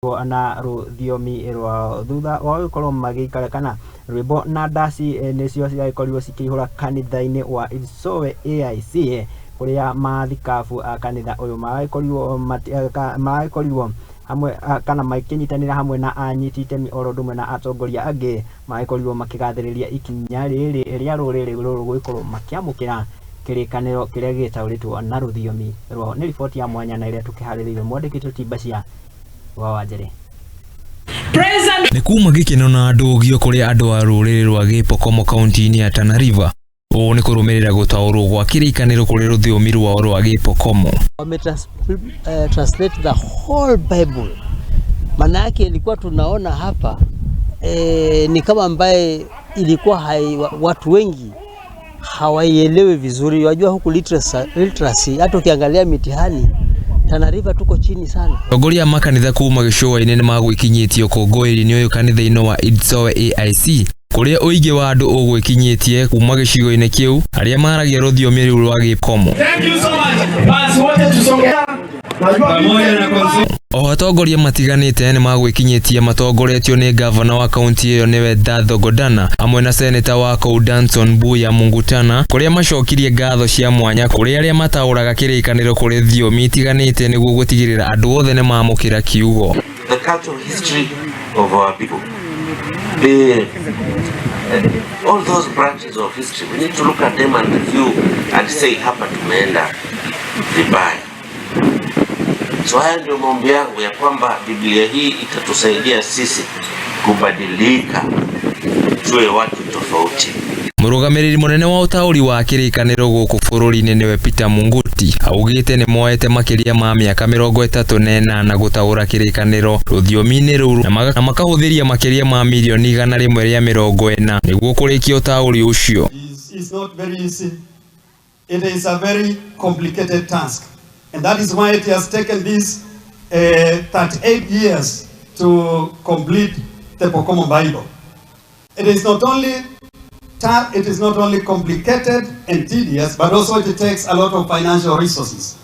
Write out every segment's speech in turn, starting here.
Na rũthiomi rwao thutha wa gũkorwo magĩikara kana rwĩmbo na ndaci nĩcio ciagĩkorirwo cikĩihũra kanitha-inĩ wa Itsowe AIC, kũrĩa mathikabu a kanitha ũyũ maragĩkorirwo hamwe kana makĩnyitanĩra hamwe na anyiti itemi oro ũndũ ũmwe na atongoria angĩ, magĩkorirwo makĩgathĩrĩria ikinya rĩrĩ rĩa rũrĩrĩ rũrũ gũgĩkorwo makĩamũkĩra kĩrĩkanĩro kĩrĩa gĩtaũrĩtwo na rũthiomi rwao. Nĩ riboti ya mwanya na ĩrĩa tũkĩharĩrĩirie mwandĩki ti Mbacia wa Wanjere. Nĩ kuma gĩkeno na ndũgio kũrĩ andũ a rũrĩrĩ rwa Gĩpokomo kaunti-inĩ ya Tana River. Ũũ nĩ kũrũmĩrĩra gũtaũrwo gwa kĩrĩkanĩro kũrĩ rũthiomi rwao rwa Gĩpokomo. Wame translate the whole Bible. Maana yake ilikuwa tunaona hapa ni kama ambaye ilikuwa watu wengi hawaielewi vizuri. Wajua huku literacy, hata ukiangalia mitihani Tana River tuko chini sana. Atongoria a makanitha kuma gĩcũa-inĩ nĩ magwĩkinyĩtie ũkũngũĩri-inĩ ũyũ kanitha-inĩ wa Itsowe AIC, kũrĩa ũingĩ wa andũ ũgwĩkinyĩtie kuma gĩcigo-inĩ kĩu arĩa maragia rũthiomi rũu rwa Gĩkomo. Thank you so much. Basi wote tusonge. Pamoja na Oho atongoria matiganĩte nĩ magwĩkinyĩtie matongoretio nĩ ngavana wa kaunti ĩyo, nĩwe Datho Godana, hamwe na seneta wa kũu Danson Buya Mungutana, kũrĩa macokirie ngatho cia mwanya kũrĩ arĩa mataũraga kĩrĩkanĩro kũrĩ thiomi itiganĩte nĩguo gũtigĩrĩra andũ othe nĩ mamũkĩra kiugo. The cultural history of our people. All those branches of history, we need to look at them and review and say, "Hapa tumeenda vibaya." So haya ndio maombi yangu ya kwamba Biblia hii itatusaidia sisi kubadilika tuwe watu tofauti. Mũrũgamĩrĩri mũnene wa ũtaũri wa kĩrĩkanĩro gũkũ bũrũri-inĩ, nĩwe Peter Munguti, augĩte nĩ moete makĩria ma mĩaka 38 gũtaũra kĩrĩkanĩro rũthiomi-inĩ rũu na makahũthĩria makĩria ma mirioni 140 nĩguo kũrĩkia ũtaũri ũcio. Is not very easy. It is a very complicated task. And that is why it has taken these 38 years to complete the Pokomo Bible. It is not only complicated and tedious, but also it takes a lot of financial resources.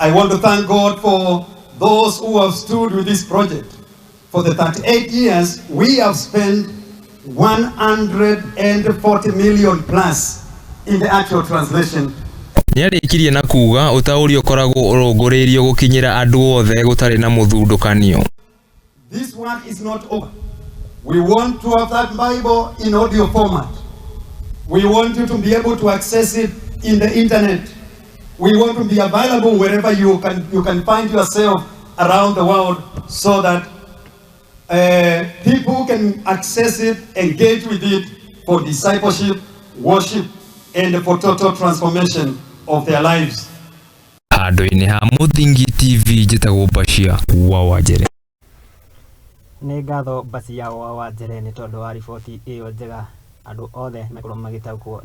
I want to thank God for those who have stood with this project. For the 38 years, we have spent 140 million plus in the actual translation. Nĩarĩkirie na kuga ũtaũri ũkoragwo ũrongoreirio gũkinyĩra andũ othe gũtarĩ na mũthundũkanio. This work is not over. We want to have that Bible in audio format. We want you to be able to access it in the internet. We want to be available wherever you can find yourself around the world so that people can access it, engage with it for discipleship, worship, and for total transformation of their lives. Handũ-inĩ ha Mũthingi TV, njĩtagwo Bashia wa Wanjere. Nĩ ngatho Bacia wa Wanjere nĩ tondũ wa riboti ĩyo njega, andũ othe makorwo magĩtaũkwo.